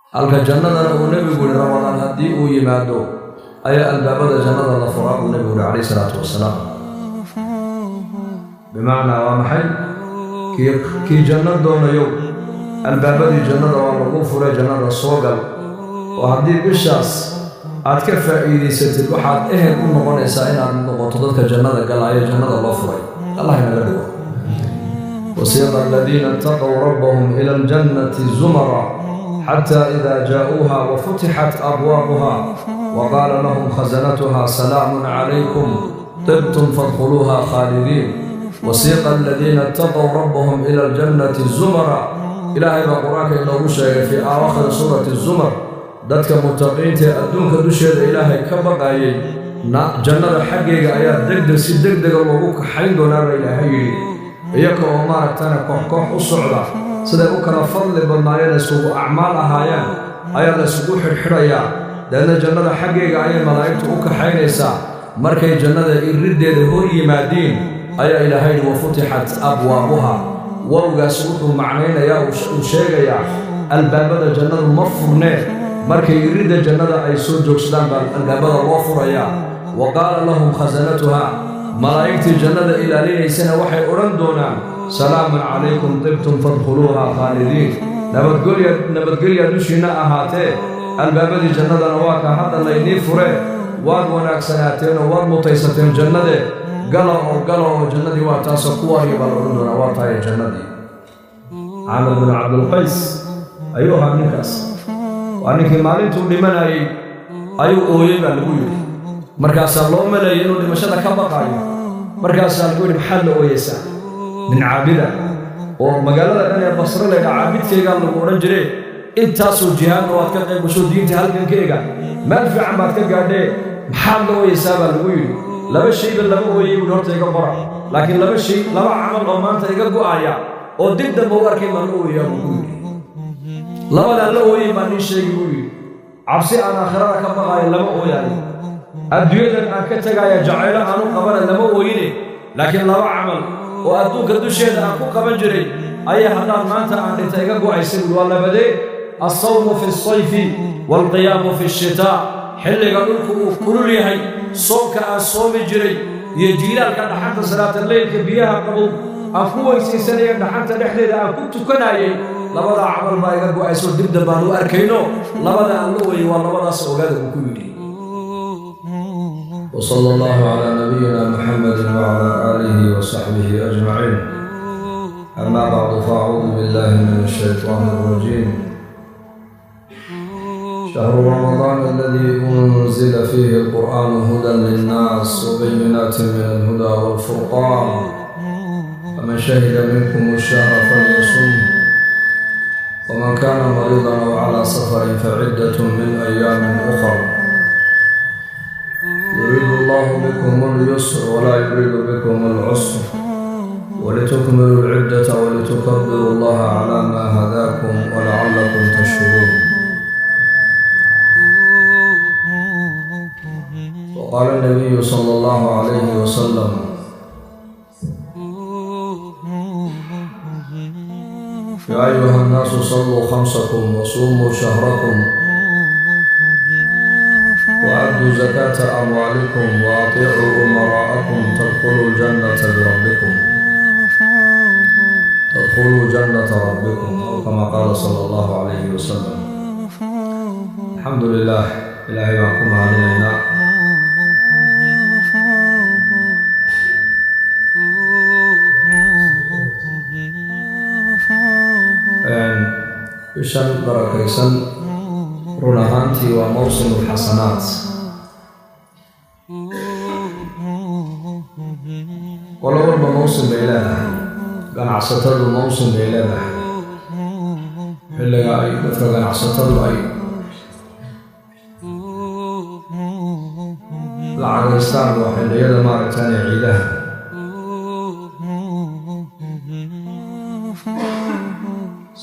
Halka jannadana uu Nebigu yihi Ramadaan haddii uu yimaado ayaa albaabada jannada la furaa buu Nebigu yihi calayhi salaatu wasalaam. Bimacnaa waa maxay? Kii janno doonayo albaabadii jannada waa lagu furay, jannada soo gal. Oo haddii bishaas aad ka faa'iidaysatid waxaad ehel u noqonaysaa inaad noqoto dadka jannada galaayo, jannada loo furay. Allah inaga dhigo. Wasiiqa aladiina itaqow rabbahum ila aljannati zumara xataa idaa jaa'uuha wafutixat abwaabuha waqaala lahum khasanatuha salaamun calaykum tibtum fadkhuluuha khaalidiin. Wasiiqa aladiina itaqow rabbahum ila aljannati zumara. Ilaahay baa Qur-aanka inoogu sheegay fii aawakhiri suurati Zumar dadka mutaqiinta ee adduunka dusheeda Ilaahay ka baqaayay jannada xaggeega ayaa degdeg si degdega loogu kaxayn doonaa baa Ilaahay yidhi, iyaga oo maaragtana koox koox u socda, siday u kala fadli badnaayeen isugu acmaal ahaayeen ayaa la isugu xidhxidhayaa. Deedna jannada xaggeega ayay malaa'igtu u kaxaynaysaa. Markay jannada iriddeeda hor yimaadiin ayaa Ilaahay yidhi wafutixat abwaabuha. Wowgaasi wuxuu macnaynayaa, uu sheegayaa albaabada jannadu ma furnee, markay iridda jannada ay soo joogsadaan baa albaabada loo furayaa. Wa qaala lahum khasanatuha, malaa'igtii jannada ilaalinaysana waxay odhan doonaan salaamun calaykum tibtum fadkhuluuha khaalidiin. Nabadgelya, nabadgelya dushiinna ahaatee, albaabadii jannadana waa ka hadda laynii furee, waad wanaagsanaateen oo waad mutaysateen jannadee, gala oo gala oo jannadii waa taasoo kuwaariya baa la odhan doonaa, waa tahay jannadii. Caamir bin Cabdulqays ayuu ahaa ninkaas. Waa ninkii maalintuu dhimanayey ayuu ooyey baa lagu yidhi. Markaasaa loo maleeyey inuu dhimashada ka baqaayo. Markaasaa lagu yidhi maxaad la ooyeysaa? Nin caabida oo magaalada dhan ee Basre laydhaa caabidkaygaa lagu odhan jire, intaasoo jihaadna waad ka qayb gasho, diinta halgankeyga meel fiican baad ka gaadhee, maxaad la ooyeysaa baa lagu yidhi. Laba shayba lama ooyey buuhi, horta iga qora, laakiin laba shay, laba camal oo maanta iga go'aya oo dib dambe u arkay baan la ooyayaa buu ku yidhi. Labadaan la ooyey baan nii sheegi buu yidhi. Cabsi aan aakhirada ka baqaayo lama ooyaayo, adduunyadan aan ka tegaaya jacaylo aan u qabana lama ooyine, laakiin laba camal oo adduunka dusheeda aan ku qaban jiray ayaa haddaan maanta aan dhinta iga go'aysa buuhi. Waa labadee? Alsawmu fi alsayfi waalqiyaamu fi alshitaa. Xilliga dhulku uu kulul yahay soonka aan soomi jiray iyo jiilaalka dhaxanta salaataleylka biyaha qabow aan ku weysaysanaya dhaxanta dhexdeeda aan ku tukanayay, labadaa camal baa iga go'ayso dib dambaan u arkayno. Labada aan la ooyey waa labadaas, ogaada buu ku yidhi. وصلى الله على نبينا محمد وعلى آله وصحبه أجمعين. أما بعد، فأعوذ بالله من الشيطان الرجيم. شهر رمضان الذي أنزل فيه القرآن هدى للناس وبينات من الهدى والفرقان، فمن شهد منكم الشهر فليصم، ومن كان مريضا أو على سفر فعدة من أيام أخر، يريد الله بكم اليسر ولا يريد بكم العسر، ولتكملوا العدة ولتكبروا الله على ما هداكم ولعلكم تشكرون. وقال النبي صلى الله عليه وسلم: يا أيها الناس صلوا خمسكم وصوموا شهركم وأدوا زكاة أموالكم وأطيعوا أمراءكم تدخلوا الجنة بربكم، تدخلوا جنة ربكم، أو كما قال صلى الله عليه وسلم. الحمد لله. إلهي baan ku mahadinaynaa. Bishan barakaysan run ahaantii waa mawsim alxasanaat. Qolo walba mawsim bay leedahay, ganacsatadu mawsim bay leedahay, xilliga ay dadka ganacsatadu ay lacagaystaan waa xilliyada maaragtaan ee ciidaha.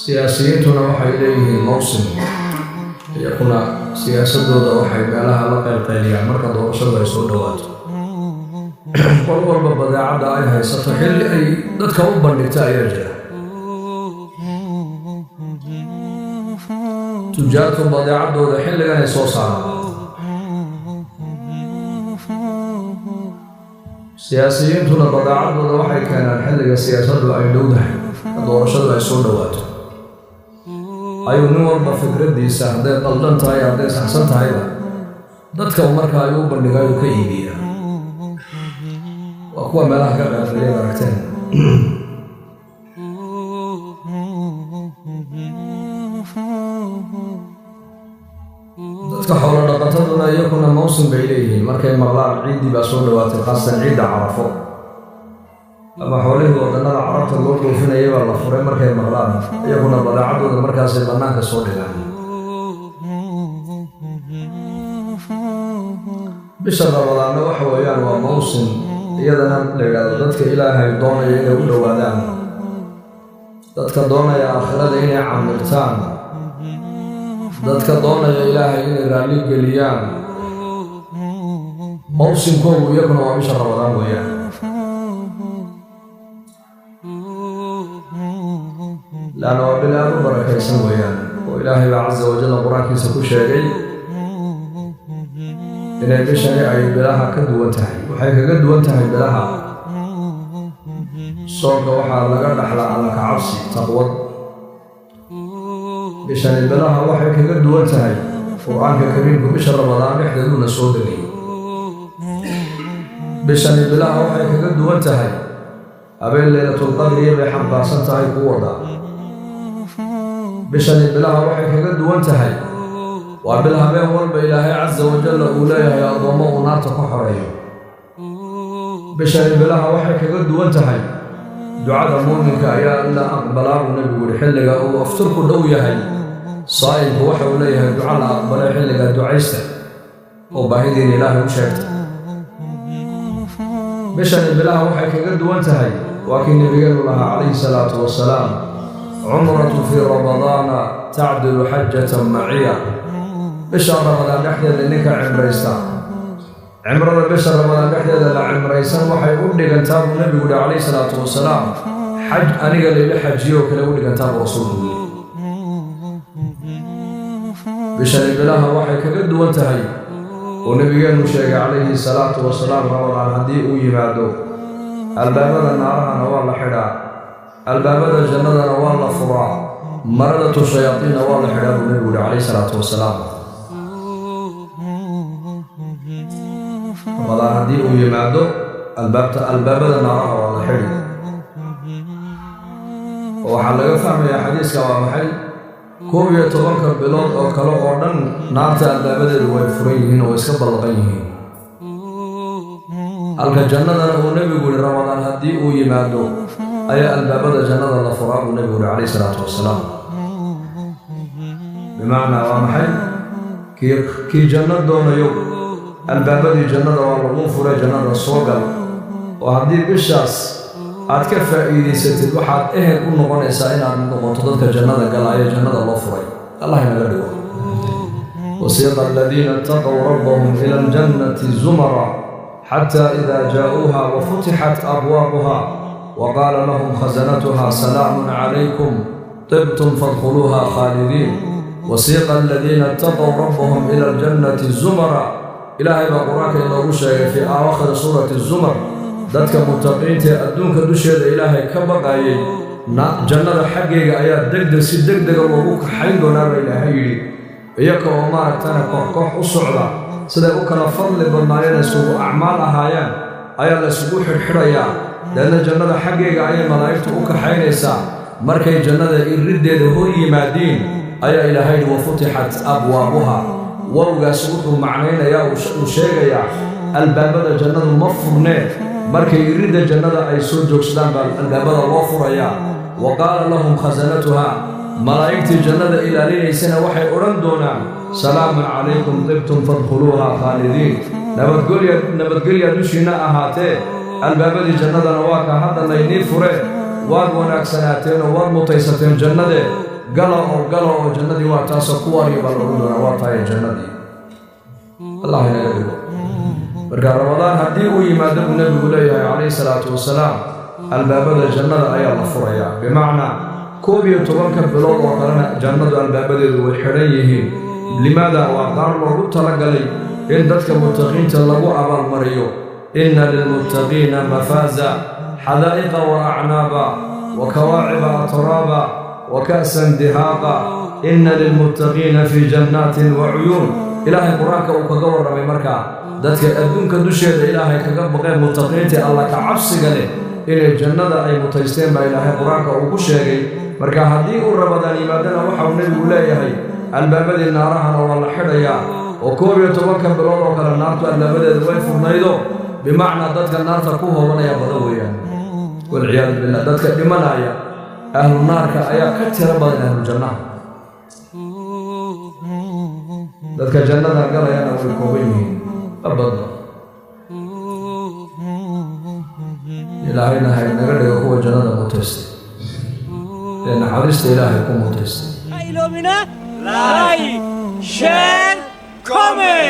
Siyaasiyiintuna waxay leeyihiin mawsim, iyakuna siyaasadooda waxay meelaha la qaylqayliyaan marka doorashadu ay soo dhowaato. Qol walba badeecadda ay haysato xilli ay dadka u bandhigta ayaa jira. Tujaartu badeecadooda xilliganay soo saaraan. Siyaasiyiintuna badeecadooda waxay keenaan xilliga siyaasaddu ay dhowdahay, doorashadu ay soo dhowaato. Ayuu nin walba fikraddiisa hadday qaldan tahay, hadday saxsan tahayba, dadka markaa ayuu u bandhigaa, uu ka iibiyaa. Waa kuwa meelaha ka qeybqeeyaad aragteen. Dadka xoolo dhaqataduna iyakuna mawsim bay leeyihiin. Markay maqlaan ciiddii baa soo dhowaatay, khaasatan ciidda Carafo ama xoolihii waddannada Carabta loo dhoofinayay baa la furay, markay maqlaan iyaguna badeecadooda markaasay bannaanka soo dhigaan. Bisha Ramadaanna waxa weeyaan waa mawsim iyadana la yidhahdo dadka Ilaahay doonaya inay u dhowaadaan, dadka doonaya aakhirada inay camirtaan, dadka doonaya Ilaahay inay raalli geliyaan. Mawsimkoogu iyaguna waa bisha Ramadaan weeyaan. Laanna waa bil aad u barakaysan weeyaan, oo Ilaahay baa casa wajalla qur-aankiisa ku sheegay inay bishani ay bilaha ka duwan tahay. Waxay kaga duwan tahay bilaha, soonka waxaa laga dhaxlaa alla ka cabsi, taqwad. Bishani bilaha waxay kaga duwan tahay, Qur-aanka Kariimku bisha Ramadaan dhexdeeduna soo degay. Bishani bilaha waxay kaga duwan tahay, habeen Leylatulqadriya bay xambaarsan tahay ku wada. Bishani bilaha waxay kaga duwan tahay, waa bil habeen walba Ilaahay casa wajalla uu leeyahay addoommo uu naarta ka xoreeyo. Bishani bilaha waxay kaga duwan tahay, ducada muuminka ayaa la aqbalaa buu Nebigu yihi. Xilliga uu afturku dhow yahay saa'imku waxa uu leeyahay duco la aqbalay, xilliga ducaysta oo baahidiina Ilaahay u sheegta. Bishani bilaha waxay kaga duwan tahay, waa kii Nebigeenu lahaa calayhi salaatu wasalaam: cumratu fii Ramadaana tacdilu xajatan maciya. Bisha Ramadaan dhexdeeda ninka cimraysta, cimrada bisha Ramadaan dhexdeeda la cimraysan waxay u dhigantaa buu Nebigu yihi calayhi salaatu wasalaam xaj aniga layla xajiyo oo kale u dhigantaa buu Rasuulku yidhi. Bishani bilaha waxay kaga duwan tahay oo Nebigeenu sheegay calayhi salaatu wasalaam, Ramadaan haddii uu yimaado albaabada naarahana waa la xidhaa, albaabada jannadana waa la furaa, maradatu shayaadiinna waa la xidhaa buu Nebigu yihi calayhi salaatu wasalaam. Ramadaan haddii uu yimaado albaabta albaabada naaraha waa la xidhi, oo waxaa laga fahmayaa xadiiska waa maxay? 11-ka bilood oo kale oo dhan naarta albaabadeedu way furan yihiin oo way iska ballaqan yihiin, halka jannadana uu Nebigu yihi Ramadaan haddii uu yimaado ayaa albaabada jannada la furaa buu Nebigu yihi calayhi salaatu wasalaam. Bimacnaa waa maxay? Kii janno doonayo albaabadii jannada waa laguu furay, jannada soo gal. Oo haddii bishaas aad ka faa'iidaysatid, waxaad ehel u noqonaysaa inaad noqoto dadka jannada galaayo, jannada loo furay. Allah inaga dhigo. Wasiiqa aladiina itaqow rabbahum ila aljannati zumara xata ida jaa'uuha wafutixat abwaabuha waqaala lahum khasanatuha salaamun calaykum tibtum fadkhuluuha khaalidiin. Wasiiqa aladiina itaqow rabbahum ila aljannati zumara. Ilaahay baa qur-aanka inoogu sheegay fii aawakhiri suurati Zumar, dadka mutaqiinta ee adduunka dusheeda Ilaahay ka baqayay jannada xaggayga ayaa degdeg si deg dega loogu kaxayn doonaa baa Ilaahay yidhi, iyaka oo maaragtana koox koox u socda, siday u kala fadli badnaayeen, isugu acmaal ahaayeen ayaa la isugu xidhxidhayaa. Deedna jannada xaggayga ayay malaa'igtu u kaxaynaysaa. Markay jannada iriddeeda hor yimaadiin ayaa Ilaahay yidhi wafutixat abwaabuha. Wowgaasi wuxuu macnaynayaa, uu sheegayaa albaabada jannadu ma furnee, markay iridda jannada ay soo joogsadaan baa albaabada loo furayaa. Wa qaala lahum khasanatuha, malaa'igtii jannada ilaalinaysana waxay odhan doonaan: salaamun calaykum tibtum fadkhuluuha khaalidiin. Nabadgelya, nabadgelya dushiinna ahaatee, albaabadii jannadana waa ka hadda laynii furee, waad wanaagsanaateen oo waad mutaysateen jannadee, gala oo gala oo jannadii waa taasoo ku waarya baa la odhan doonaa. Waa tahay jannadii, Allah inaga dhigo. Marka Ramadaan haddii uu yimaado buu Nebigu leeyahay calayhi salaatu wasalaam, albaabada jannada ayaa la furayaa, bimacnaa 11-ka bilood oo kalena jannadu albaabadeedu way xidhan yihiin. Limaada? Waa qaar loogu talagalay in dadka muttaqiinta lagu abaalmariyo. Inna lilmuttaqiina mafaaza, xadaa'iqa wa acnaaba wa kawaaciba atraaba wa ka'san dihaaqa, inna lilmuttaqiina fii jannaatin wa cuyuun. Ilaahay Qur-aanka uu kaga warramay markaa dadka adduunka dusheeda Ilaahay kaga baqeen, muttaqiintii Alla ka cabsiga leh, inay jannada ay mutaysteen baa Ilaahay Qur-aanka uu ku sheegay. Marka haddii uu Ramadaan yimaadana, waxa uu Nebigu leeyahay, albaabadii naarahana waa la xidhayaa, oo 11-ka bilood oo kale naartu albaabadeedu way furnaydo. Bimacnaa, dadka naarta ku hoobanaya badan weeyaan, walciyaadu billah. Dadka dhimanaya ahlu naarka ayaa ka tiro badan ahlu jannaha. Dadka jannada galayana way kooban yihiin, ma badno. Ilaahayna ha inaga dhigo kuwa jannada mutaystay ee naxariista Ilaahay ku mutaystay. Ha iloobina like, share, comment.